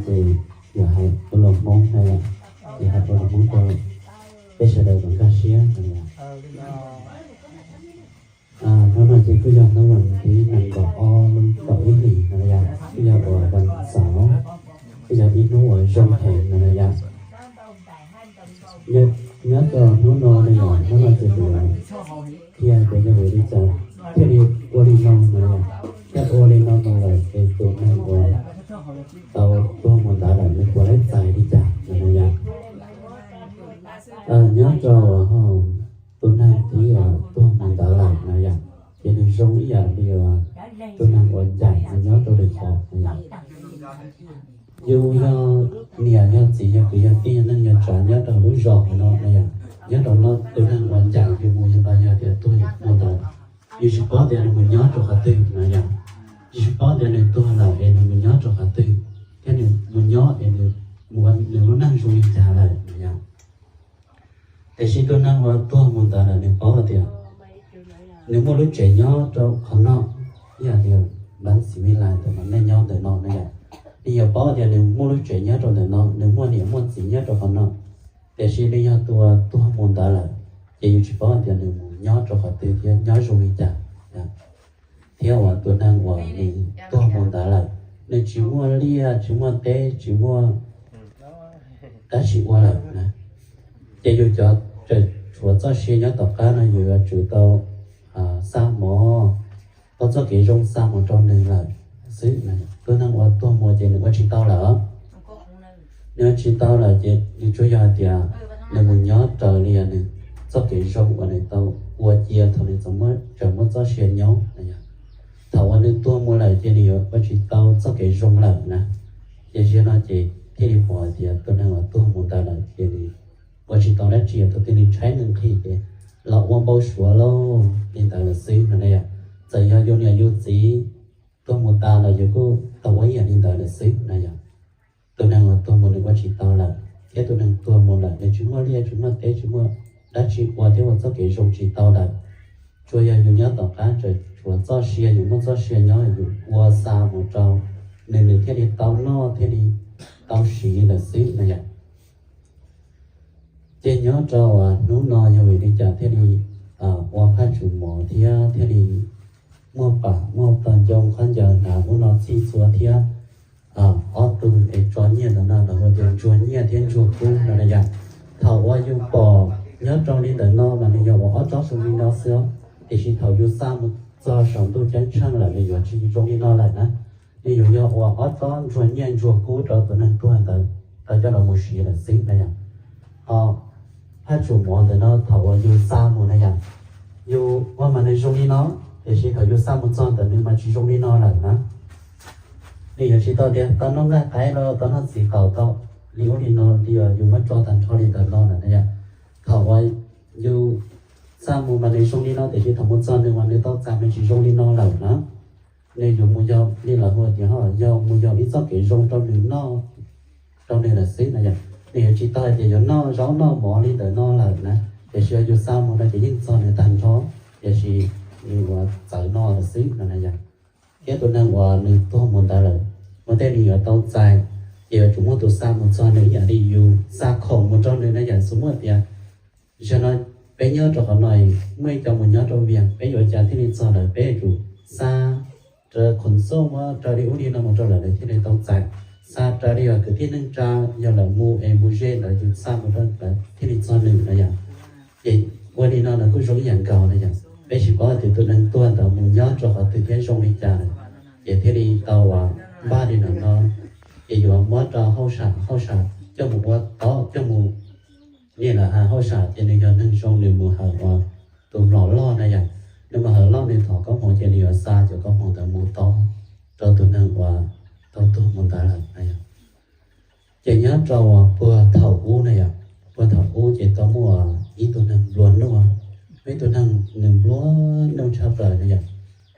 Ces yog hais ua luag Hmoob na yom, ces hais ua luag Hmoob rau peb sawv daws kom nkag siab no yom. Hnub no ces kuj yog hnub vas thib nees nkaum ob lub kaum ib hlis no yom, kuj yog uas vas xaum, kuj yog ib hnub uas zoo heev no yom. Nyob rau hnub no no yom, hnub no ces kuv thiaj tias yog vim li cas thiaj li ua li no no yom, thiaj ua li no no lawm ces tus neeg uas tau tuag mus ntawd lawm nws puas laib txais li cas no yom. Nyob rau tus neeg thib uas tuag mus ntawd lawm no yom, ces nws zoo ib yam li tus neeg uas ncaim nyob rau lwm qhov no yom. Yus yog niam yog txiv yog kwv yog tij yog neej yog tsav nyob rau lub zos no no yom, nyob rau no tus neeg uas ncaim yus mus yog los yog tias tuag mus ntawd, yus tsis paub tias nws mus nyob rau qhov twg no yom, yus tsis paub tias nws tuag lawm es nws mus nyob rau qhov twg, thiab nws mus nyob es nws lub neej zoo li cas lawm no yom. Tiam sis tus neeg uas tuag mus ntawd lawm nws paub tias nws muaj lub tsev nyob rau qhov no, ib yam li npab xiv me lais ntawm no nej nyob ntawm no no yom, nws yog paub tias nws muaj lub tsev nyob rau ntawm no, nws muaj niam muaj txiv nyob rau qhov no. Tiam sis nws yog tus uas tuag mus ntawd lawm, ces yus tsis paub tias nws mus nyob rau qhov twg thiab nyob zoo li cas. Thiab uas tus neeg uas nws tuag mus ntawd lawm, nws tsis muaj liaj tsis muaj teb tsis muaj dab tsi ua lawm na, ces yus cov tseem tshuav txoj sia nyob tom qab no yus yuav tsum tau xa mov, ua txoj kev zoo xa mus rau nws lawm xwb. Tus neeg uas tuag mus ces nws ua tsis tau lawm. Nws ua tsis tau lawm ces nws tsuas yog hais tias nws mus nyob raws li nws txoj kev zoo uas nws tau ua cia thaum nws tseem muaj txoj sia nyob no yom. Thaum uas nws tuag mus lawm ces nws yuav ua tsis tau txoj kev zoo lawm na. Ces ziag no ces thiaj li pom hais tias tus neeg uas tuag mus ntawd lawm ces nws ua tsis tau dab tsi, thaum twg nws tshaib nws nqhis ces los ua npau suav lauj li ntawd lawm xwb no na yom. Txawm yog yus niam yus txiv tuag mus tas los yus kuj tau ua ib yam li ntawd lawm xwb na yom. Tus neeg uas tuag mus nws ua tsis tau lawm, thiab tus neeg tuag mus lawm nws tsis muaj liaj tsis muaj teb tsis muaj dab tsi ua thiab ua txoj kev zoo tsis tau lawm. Tsuas yog yus nyob tom qab tseem tshuav txoj sia, yus muaj txoj sia nyob yus ua xa mus rau nws, nws thiaj li tau noj thiaj li tau siv lawm xwb na yom. Ces nyob rau hnub no yog vim li cas thiaj li ua phaj tsum mov thiab thiaj li muaj pam muaj tog ncoo khaub ncaws hnav ub no txhij txhua thiab ob tug es tso nyiaj ntawm no lawv hu tias ntsuag nyiaj thiab ntsuag kub no na yom. Thaum uas yus pom nyob rau li ntawm no mas nws yog uas ob tsob zoo li no xwb, tiam sis thaum yus xa mus txog saum ntuj ceeb tsheej lawm nws yuav tsis zoo li no lawm na. Nws yuav yog uas ob tsob ntsuag nyiaj ntsuag kub rau tus neeg tuag ntawd tau coj los mus siv lawm xwb na yom. Ho phaj tsum mov ntawm no thaum uas yus xa mus na yom, yus ua mas nws zoo li no, tiam sis thaum yus xa mus txog ntawm nws mas tsis zoo li no lawm na. Nws yuav tsis tau tias tau noj nqaij qaib los tau noj txiv qaum tau li ub li no li uas yus muab tso tag nrho li ntawm no lawm na yom. Thaum uas yus xa mus mas nws zoo li no, tiam sis thaum mus txog nws mas nws tau txais nws tsis zoo li no lawm na. Nws yuav mus yog li lawv hu tias ho yog mus yog ib txoj kev zoo rau nws noj, rau nws lawm xwb na yom. Nws yuav tsis tau hais tias yuav noj zaub noj mov li ntawm no lawm na, tiam sis yog yus xa mus no ces yeej txog nws tag nrho, tiam sis nws yuav txawv no lawm xwb no na yom. Thiab tus neeg uas nws tuag mus ntawd lawm, ua ntej nws yuav tau txais, ces yuav tsum muaj tus xa mus txog nws ib yam li yus xa khoom mus rau nws na yom. Xws muaj tias zaum no peb nyob rau qhov no, muaj ib co mus nyob rau Vias, peb yuav ua cas thiaj li txog lawm, peb yuav tsum xa raws khoom xoj muab raws li ub li no mus rau lawv, lawv thiaj li tau txais. Xa raws li uas kwv tij neej tsa yog lawv mus es mus ze ntawd yus xa mus rau lawv thiaj li txog nws na yom. Ces ua li no lawv kuj zoo ib yam nkaus na yom. Peb tsis paub tias tus neeg tuag ntawd mus nyob rau qhov twg thiab zoo li cas lawm, ces thiaj li tau uas npaj li no no, ces yuav muab rau hauj sam, hauj sam coj mus ua tob coj mus, li lawv hais hauj sam ces nws yog neeg zoo nws mus hawm uas tus mlom loj na yom. Nws mus hawm loj nws thov koob hmoov ces nws yuav xa cov koob hmoov ntawd mus tob rau tus neeg uas tau tuag mus ntawd lawm na yom. Ces nyob rau puag thaum ub na yom, puag thaum ub ces tau muaj ib tug neeg nplua nuj, muaj ib tug neeg nws nplua nuj tshaj plaws na yom.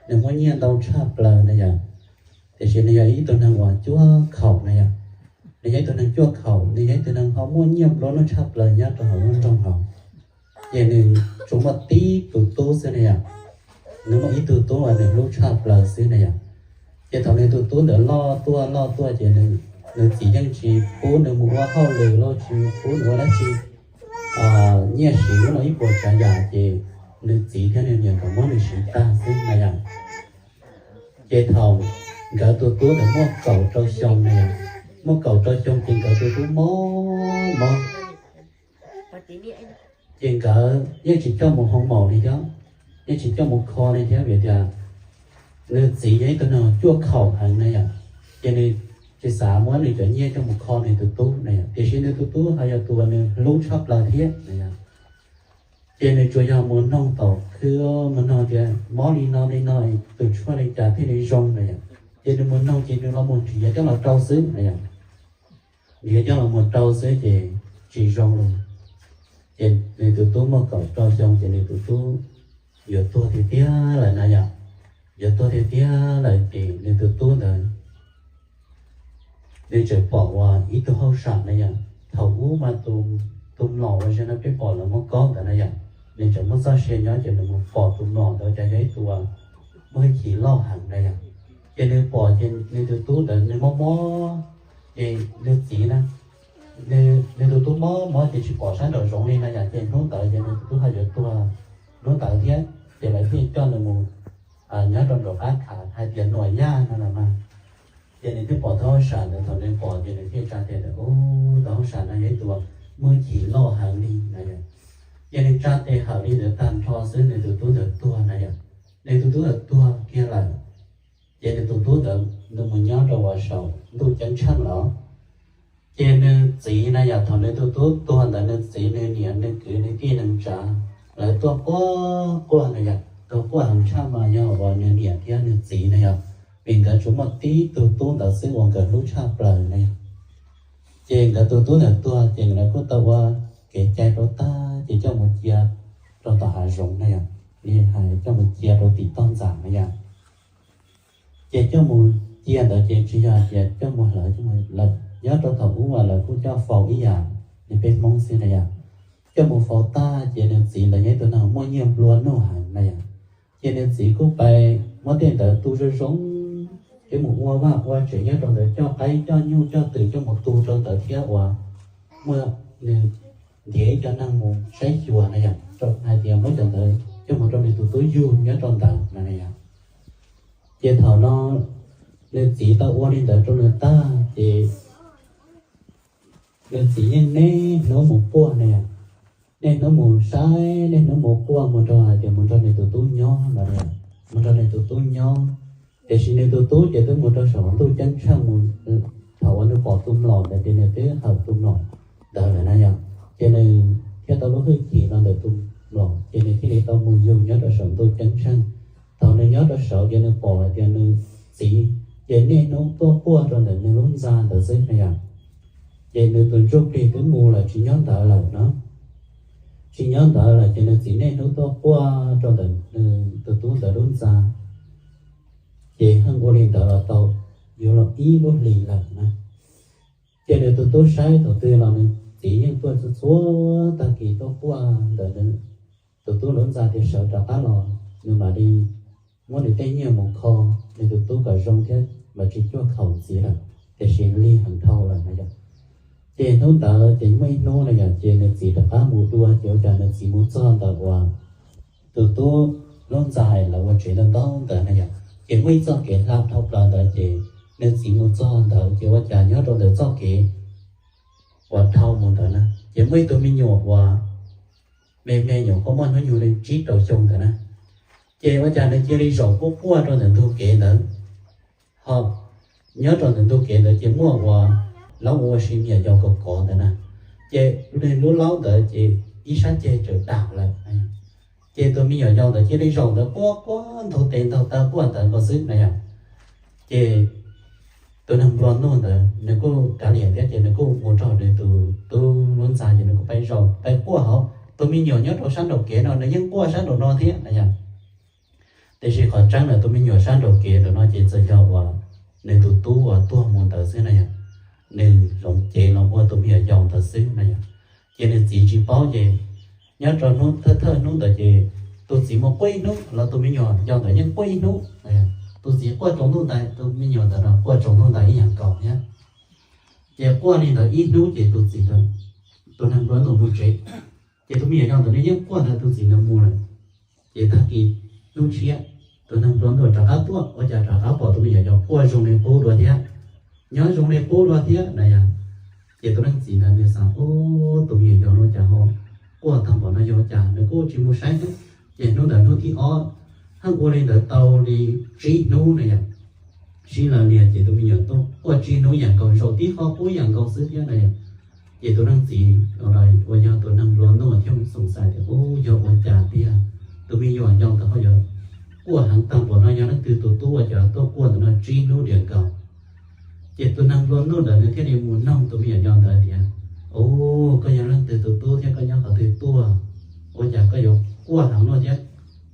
Nws muaj nyiaj ntau tshaj plaws na yom, tiam sis nws yog ib tug neeg uas cuaj khaum na yom. Nws yog ib tug neeg cuaj khaum, nws yog ib tug neeg ho muaj nyiaj nplua nuj tshaj plaws nyob rau hauv lub nroog hauv. Ces nws tsuas muaj tib tus tub xwb na yom. Nws muaj ib tug tub uas nws hlub tshaj plaws xwb na yom. Ces thaum nws tus tub ntawd loj tuaj loj tuaj ces nws nws txiv yeej tsis pub nws mus ua hauj lwm los tsis pub nws ua dab tsi, nyiaj siv ub no ib puas tsav yam ces nws txiv thiab nws niam nkawd muab nws siv tag xwb na yom. Ces thaum nkawd tus tub ntawd muaj kaum rau xyoo na yom, muaj kaum rau xyoo ces nkawd tus tub mob mob, ces nkawd yeej tsis coj mus hoo maum li thiab, yeej tsis coj mus kho li thiab vim tias nws txiv yog ib tug neeg cuaj khaum heev na yom, ces nws tsis xav muab nws cov nyiaj coj mus kho nws tus tub na yom, tiam sis nws tus tub ho yog tus uas nws hlub tshaj plaws thiab na yom. Ces nws tsuas yog mus noog tom khw, mus noog tias mob li no li no, tus tshuaj li cas thiaj li zoo na yom. Ces nws mus noog ces nws los mus nrhiav coj los rau xwb na yom, nrhiav coj los mus rau xwb ces tsis zoo li. Ces nws tus tub muaj kaum rau xyoo ces nws tus tub yuav tuag tiag tiag lawm na yom, yuav tuag tiag tiag lawm ces nws tus tub ntawd nws tseem pom uas ib tug hauj sam na yom, thaum ub mas tus mlom uas ze no peb pom lawv muab kaub ntawd na yom, nws tseem muaj txoj sia nyob ces nws mus pom tus mlom ntawd cas yog ib tug uas muaj hwj chim loj heev na yom. Ces nws pom ces nws tus tub ntawd nws mob mob, ces nws txiv na, nws tus tub mob mob ces tsis pom sab nraum zoov li na yom, ces hnub ntawd ces nws tus tub ho yuav tuag hnub ntawd thiab ces lawv thiaj coj nws mus nyob rau nraum qab khav hais tias nuam yaj no los mas. Ces nws thiaj pom tau hauj sam ntawd, thaum nws pom ces nws thiaj tsa tes tias, Ub, tau hauj sam no yog ib tug muaj hwj chim loj heev li na yom. Ces nws tsa tes hawm li ntawd tag nrho xwb nws tus tub ntawd tuag na yom. Nws tus tub ntawd tuag kiag lawm, ces nws tus tub ntawd nws mus nyob rau uas saum ntuj ceeb tsheej lawm. Ces nws txiv na yom, thaum nws tus tub tuag ntawd nws txiv nws niam nws kwv nws tij nws tsav lawv tuaj quaj quaj na yom, tuaj quaj heev tshaj mas yog uas nws niam thiab nws txiv na yom, vim nkawd tsuas muaj tib tug tub ntawd xwb uas nkawd hlub tshaj plaws na yom. Ces nkawd tus tub ntawd tuag ces nkawd kuj tau ua kev cai rau tag ces coj mus cia rau tom hav zoov na yom, li hais coj mus cia rau tim toj ntxas na yom. Ces coj mus cia ntawd ces tsis yog tias coj mus hlawv, coj mus lawv nyob rau thaum ub uas lawv kuj coj faus ib yam li peb Hmoob xwb na yom. Coj mus faus tag ces nws txiv ntawd yog ib tug neeg muaj nyiaj nplua nuj heev na yom. Ces nws txiv kuj pais muab tej ntawd tu zoo zoo, ces mus ua vaj ua tsev nyob rau ntawd, coj qaib coj nyuj coj twm coj mus tu rau ntawd thiab uas muaj nws ntiav ib co neeg mus saib xyuas na yom, hais tias muab cov ntawd coj mus rau nws tus tub yug nyob rau ntawd no na yom. Ces thaum no nws txiv tau ua li ntawd rau nws tag ces nws txiv yeej niaj hnub mus quaj na yom, niaj hnub mus saib, niaj hnub mus quaj mus nrog hais tias mus nrog nws tus tub nyob no, mus nrog nws tus tub nyob. Tiam sis nws tus tub ces twb mus rau saum ntuj ceeb tsheej mus, thaum uas nws pom tus mlom ntawd ces nws twb hawm tus mlom ntawd lawm na yom. Ces nws thiaj tau lub hwj chim los ntawm tus mlom ces nws thiaj li tau mus yug nyob rau saum ntuj ceeb tsheej. Thaum nws nyob rau saud ces nws pom hais tias nws txiv ces niaj hnub tuaj quaj rau ntawm nws lub ntxa ntawd xwb na yom. Ces nws tus ntsuj plig twb mus lawm tsis nyob ntawd lawm no, tsis nyob ntawd lawm ces nws txiv niaj hnub tuaj quaj rau ntawm nws tus tub ntawd lub ntxa. Ces heej ua li ntawd los tau yuav luag ib lub hlis lawm na. Ces nws tus tub saib thaum twg los nws txiv yeej tuaj txhua txhua tag kis tuaj quaj ntawm nws tus tub lub ntxa tias sawv rov qab los nws mam li muab nws tej nyiaj mus kho nws tus tub kom zoo thiab mas tsis cuaj khaum ntxiv lawm, tiam sis lig heev dhau lawm na yom. Ces hnub ntawd ces muaj ib hnub na yom, ces nws txiv rov qab mus dua ces ua cas nws txiv mus txog ntawm uas tus tub lub ntxa lawv ua tsev ntau ntau ntawd na yom. Ces muaj ib txoj kev hla dhau plaws ntawd ces nws txiv mus txog ntawd ces ua cas nyob rau ntawm txoj kev uas dhau mus ntawd na ces muaj ib tug me nyuam uas me me nyuam qhuav muaj hnub nyoog li tsib rau xyoo ntawd na. Ces ua cas nws cia li zaum quaj quaj rau ntawm ntug kev ntawd. Ho nyob rau ntawm ntug kev ntawd ces muaj uas laub ua si me nyuam yaus kov kov ntawd na. Ces nws lub laub ntawd ces ib sab ceg txawm dam lawm. Ces tus me nyuam yaus ntawd cia li zaum ntawd quaj quaj ntaug tes ntaug taw quaj ntawd nkaus xwb na yom. Ces tus neeg nplua nuj ntawd nws kuj kav liam thiab ces nws kuj mus rau nws tus tub lub ntxa ces nws kuj pais zaum pais quaj hauv. Tus me nyuam nyob rau sab nraum kev no nws yeej quaj sab nraum no thiab na yom. Tiam sis qhov tseeb lawm tus me nyuam sab nraum kev ntawm no ces txawm yog uas nws tus tub uas tuag mus ntawd xwb na yom. Nws hloov cev los ua tus me nyuam yaus ntawd xwb na yom. Ces nws txiv tsis paub ces nyob rau hnub thawj thawj hnub ntawd ces tus txiv mus quaj ib hnub los tus me nyuam yaus ntawd yeej quaj ib hnub. Tus txiv quaj tsaus ntuj ntais, tus me nyuam ntawd los quaj tsaus ntuj ntais ib yam nkaus thiab. Ces quaj li ntawd ib hnub ces tus txiv ntawd, tus neeg nplua nuj mus tsev. Ces tus me nyuam yaus ntawd nws yeej quaj ntawd tus txiv ntawd mus lawm. Ces tag kis hnub tshiab, tus neeg nplua nuj rov qab tuaj, ua cas rov qab pom tus me nyuam yaus quaj zoo li qub dua thiab, nyob zoo li qub dua thiab na yom. Ces tus leej txiv ntawd nws xav, Ub, tus me nyuam yaus no cas ho quaj tag npaum no, yog ua cas nws kuj tsis mus saib thiab. Ces hnub ntawd hnub thib ob, haj ua li ntawd tau li tsib hnub na yom. Sib law liag ces tus me nyuam tuaj quaj tsib hnub yam nkaus, zaum tib qho qub yam nkaus xwb thiab na yom. Ces tus leej txiv uas yog tus neeg nplua nuj thiaj mus xoom xaiv tias, Ub, yog ua cas tiag, tus me nyuam yaus ntawd ho yuav quaj heev tag npaum no, yog leej twg tus tub ua cas tuaj quaj ntawm no tsib hnub diam nkaus? Ces tus neeg nplua nuj ntawd nws thiaj li mus noog tus me nyuam yaus ntawd tias, Ub, koj yog leej twg tus tub thiab koj nyob qhov twg tuaj? Ua cas koj yuav quaj heev no thiab?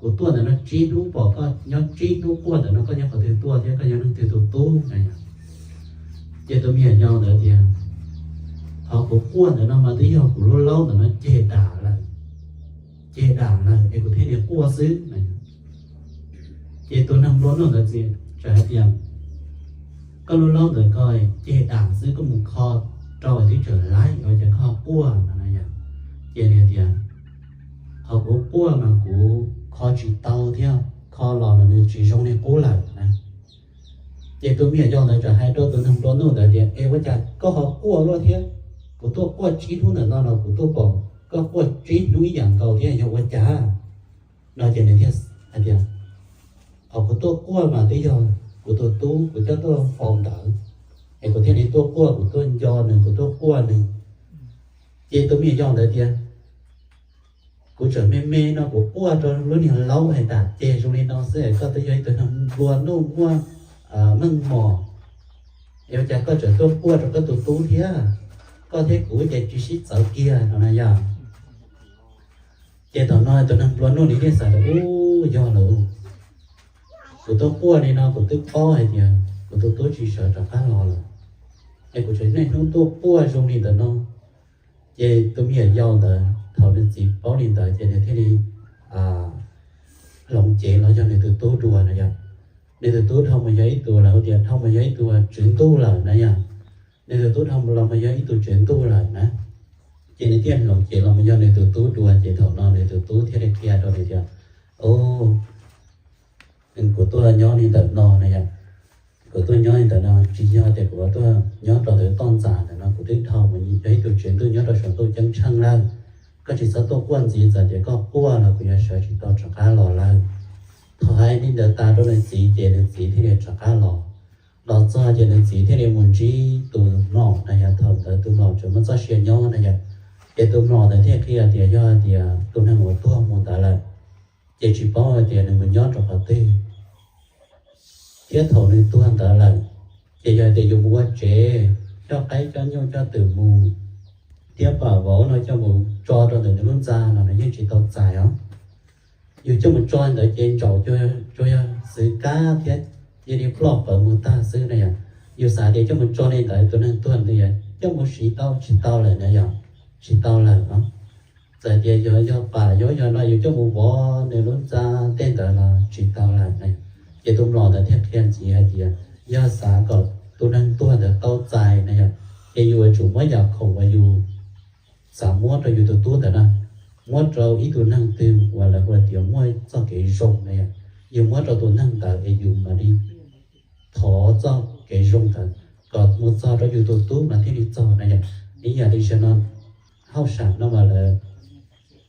Kuv tuaj ntawm no tsib hnub pom koj nyob tsib hnub quaj ntawm no, koj nyob qhov twg tuaj thiab koj yog leej twg tus tub na yom? Ces tus me nyuam yaus ntawd tias, Qhov kuv quaj ntawm no mas twb yog kuv lub laub ntawm no ceg dam lawm, ceg dam lawm es kuv thiaj li quaj xwb na. Ces tus neeg nplua nuj ntawd txawm hais tias, Koj lub laub ntawd koj ceg dam xwb, koj mus kho rau twb tseem laib, ua cas koj quaj no na yom? Ces nws tias, Qhov kuv quaj mas kuv kho tsis tau thiab, kho los mas nws tsis zoo li qub lawm na. Ces tus me nyuam yaus ntawd txawm hais rau tus neeg nplua nuj ntawd tias, Es ua cas koj ho quaj luaj thiab? Kuv tuaj quaj tsib hnub ntawm no los kuv tuaj pom koj quaj tsib hnub ib yam nkaus thiab, yog ua cas? No ces nws thiaj hais tias, Qhov kuv tuaj quaj mas twb yog kuv tus tub kuv coj tuaj faus ntawd, es kuv thiaj li tuaj quaj, kuv tuaj nco nws, kuv tuaj quaj nws. Ces tus me nyuam yaus ntawd tias, Kuv tseem me me no kuv quaj rau lub niag laub es dam ceg zoo li no xwb es koj twb yog ib tug neeg nplua nuj muaj meej mom, es ua cas koj tseem tuaj quaj rau koj tus tub thiab? Koj thiab kuv ces tsis sib txawv kiag no na yom. Ces thaum no tus neeg nplua nuj nws thiaj xav tias, Ub, yog lawm, kuv tuaj quaj li no kuv twb paub hais tias kuv tus tub tsis sawv rov qab los lawm, es kuv tseem niaj hnub tuaj quaj zoo li ntawm no. Ces tus me nyuam yaus ntawd thaum nws txiv paub li ntawd ces nws thiaj li hloov cev los yog nws tus tub dua na yom. Nws tus tub dhau mus yog ib tug, lawv hu tias dhau mus yog ib tug tswv ntuj lawm na yom. Nws tus tub dhau los mus yog ib tug tswv ntuj lawm na. Ces nws thiaj hloov cev los mus yog nws tus tub dua, ces thaum no nws tus tub thiaj li qhia rau nws tias, Kuv tuaj nyob li ntawm no na yom, kuv tuaj nyob li ntawm no tsis yog tias kuv tuaj nyob rau ntawm toj ntxas ntawm no, kuv twb dhau mus yog ib tug tswv ntuj nyob rau saum ntuj ceeb tsheej lawm. Koj tsis txhob tuaj quaj ntxiv, txawm tias koj quaj los kuv yuav sawv tsis tau rov qab los lawm. Thaum hais li ntawd tas rau nws txiv ces nws txiv thiaj li rov qab los. Los txog ces nws txiv thiaj li mus ntsib tus mlom na yom, thaum ntawd tus mlom tseem muaj txoj sia nyob na yom. Ces tus mlom ntawd thiaj qhia tias yog tias tus neeg uas tuag mus ntawd lawm, ces tsis paub hais tias nws mus nyob rau qhov twg thiab thaum nws tuag ntawd lawm, ces yog tias yus mus ua tsev, coj qaib coj nyuj coj twm mus, thiab pam vauv no coj mus tso rau ntawm nws lub ntxa los nws yeej tsis tau txais os. Yus coj mus tso ntawd ces ntsaum tsuas yog xwv kab thiab cia li ploj pawv mus tag xwb na yom. Yus xav tias coj mus tso li ntawd tus neeg tuag ntawd coj mus siv tau tsis tau lawm na yom, tsis tau lawm os. Txawm tias yog pam yog yog no yus coj mus vov nws lub ntxa tej ntawd los tsis tau lawm na. Ces tus mlom ntawd thiaj qhia ntxiv hais tias yog xav kom tus neeg tuag ntawd tau txais na yom, ces yus yuav tsum muab yam khoom uas yus xav muab rau yus tus tub ntawd na, muab rau ib tug neeg twg uas lawv hu tias muaj txoj kev zoo na yom. Yus muab rau tus neeg ntawd es yus mam li thov txoj kev zoo ntawd kom mus txog rau yus tus tub mas thiaj li txog na yom. Ib yam li zaum no hauj sam no mas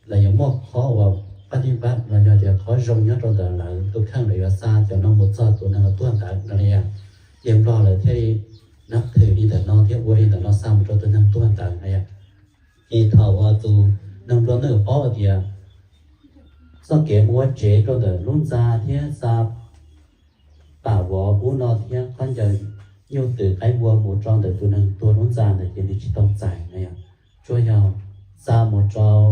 lawv yuav muaj qhov uas pab tib pab los yog tias qhov zoo nyob rau ntawm lawv tus kheej, lawv yuav xa cov no mus txog tus neeg tuag ntawd no na yom. Ces Nplog lawv thiaj li nab thwm li ntawm no thiab ua li ntawm no xa mus rau tus neeg tuag ntawd na yom. Ces thaum uas tus neeg nplua nuj paub tias txoj kev mus ua tsev rau ntawm lub ntxa thiab xa pam vov ub no thiab qhov ncauj nyuj twm qaib npua mus rau ntawm tus neeg tuag lub ntxa ntawd ces nws tsis tau txais na yom. Tsuas yog xa mus rau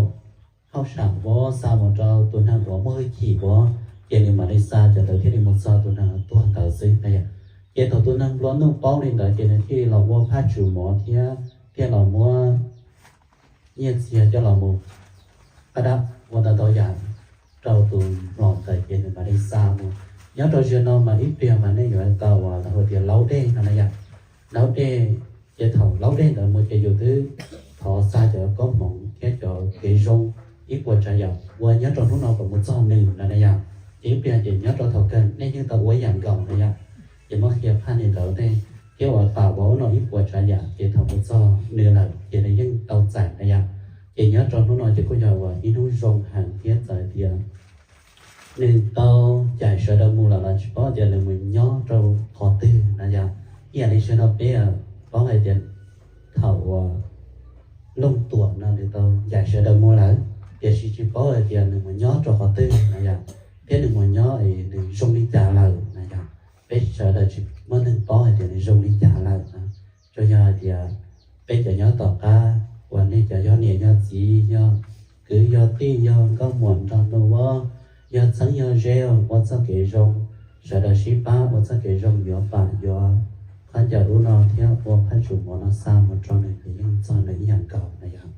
hauj sam vov, xa mus rau tus neeg uas muaj hwj chim vov, ces nws mam li xa cov ntawd thiaj li mus txog tus neeg tuag ntawd xwb na yom. Ces thaum tus neeg nplua nuj paub li ntawd ces nws thiaj li los ua phaj tswm mov thiab thiaj los muab nyiaj txiag coj los mus pab dab ua ntau ntau yam rau tus mlom ntawd ces nws mam li xa mus. Nyob rau zaum no mas ib pliag mas nej yuav tau uas lawv hu tias laub dej no na yom. Laub dej Ces thaum laub dej ntawd mus ces yus twb thov xa cov koob hmoov thiab cov kev zoo ib puas tsav yam uas nyob rau hnub no kom mus txog nws no na yom. Ces ib pliag ces nyob rau thaum kawg nej yeej tau ua ib yam nkaus na yom. Ces muab qhia phaj li ntawd tej thiab uas pam ua ub no ib puas tsav yam ces thaum mus txog nws lawm ces nws yeej tau txais na yom. Ces nyob rau hnub no ces kuj yog uas ib hnub zoo heev thiab txawm tias nws tau cais sawv daws mus lawm los tsis paub tias nws mus nyob rau qhov twg na yom. Ib yam li sawv daws peb paub hais tias thaum uas Looj Tuam no nws tau cais sawv daws mus lawm, tiam sis tsis paub hais tias nws mus nyob rau qhov twg na yom, thiab nws mus nyob es nws zoo li cas lawm na yom. Peb sawv daws tsis muaj neeg paub hais tias nws zoo li cas lawm na. Tsuas yog hais tias peb cov nyob tom qab uas nej cov yog niam yog txiv yog kwv yog tij yog nkauj muam nraug nus, yog txheeb yog ze ua txoj kev zoo, sawv daws sib pab ua txoj kev zoo yuav pam yuav qhab ncaws ub no thiab ua phaj tsum mov no xa mus rau nws ces yeej txog nws ib yam nkaus na yom.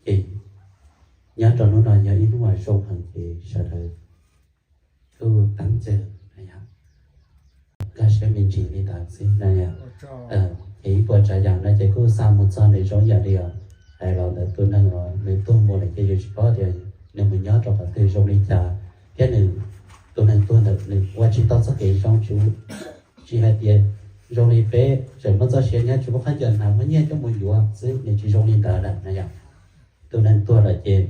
Ces nyob rau hnub no yog ib hnub uas zoo heev ces sawv daws kuj teeb cawg na yom, nkag siab me ntsis li ntawd xwb na yom. Ces ib puas tsav yam no ces kuj xa mus txog nws zoo yam li os hais los ntawd, tus neeg uas nws tuag mus lawm ces yus tsis paub tias nws mus nyob rau qhov twg zoo li cas, thiab nws, tus neeg tuag ntawd nws ua tsis tau txoj kev zoo, tsis, tsis hais tias zoo li peb tseem muaj txoj sia nyob tsis muaj qhab ncaws hnav muaj nyiaj coj mus yuav xwb, nws tsis zoo li ntawd lawm na yom. Tus neeg tuag lawm ces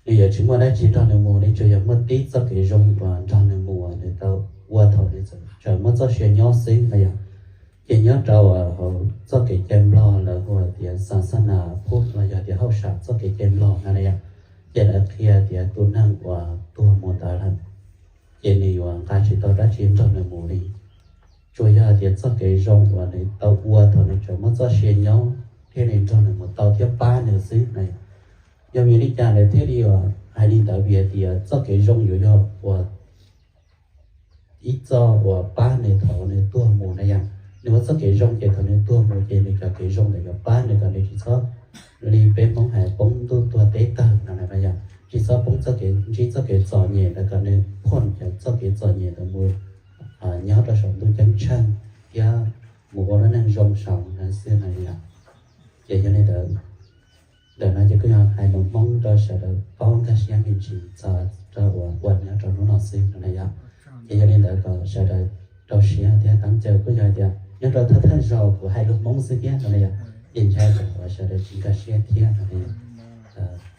nws yuav tsis muaj dab tsi nrog nws mus, nws tsuas yog muaj tib txoj kev zoo uas nrog nws mus uas nws tau ua thaum nws tseem muaj txoj sia nyob xwb na yom. Ces nyob rau hauv txoj kev cai Nplog lawv hu tias xas xas nas phub los yog tias hauj sam txoj kev cai Nplog no na yom, ces lawv qhia tias tus neeg uas tuag mus ntawd lawm ces nws yuav nqa tsis tau dab tsi nrog nws mus li. Tsuas yog hais tias txoj kev zoo uas nws tau ua thaum nws tseem muaj txoj sia nyob thiaj li nrog nws mus tau thiab pab nws xwb na. Yog vim li cas lawv thiaj li hais li ntawd? Vim hais tias txoj kev zoo yuav yog uas ib txoj uas pab nws thaum nws tuag mus na yom. Nws ua txoj kev zoo ces thaum nws tuag mus ces nws cov kev zoo ntawd yuav pab nws kom nws tsis txhob li peb Hmoob hais poob ntuj tuag teb tawg no na yom, tsis txhob poob txoj kev, ntsib txoj kev txom nyem ntawd kom nws phuam cov txoj kev txom nyem ntawd mus nyob rau saum ntuj ceeb tsheej thiab mus ua lub neej zoo saud no xwb na yom. Ces yog li ntawd, ntawm no ces kuj yog hais lus Hmoob rau sawv daws paub nkag siab me ntsis txog rau uas ua nyob rau hnub no xwb no na yom. Ces yog li ntawd kom sawv daws rau siab thiab teeb cawg, kuj yog hais tias nyob rau thawj thawj zaug kuv hais lus Hmoob xwb thiab no na yom, ces ntshai tsam uas sawv daws tsis nkag siab thiab no na yom.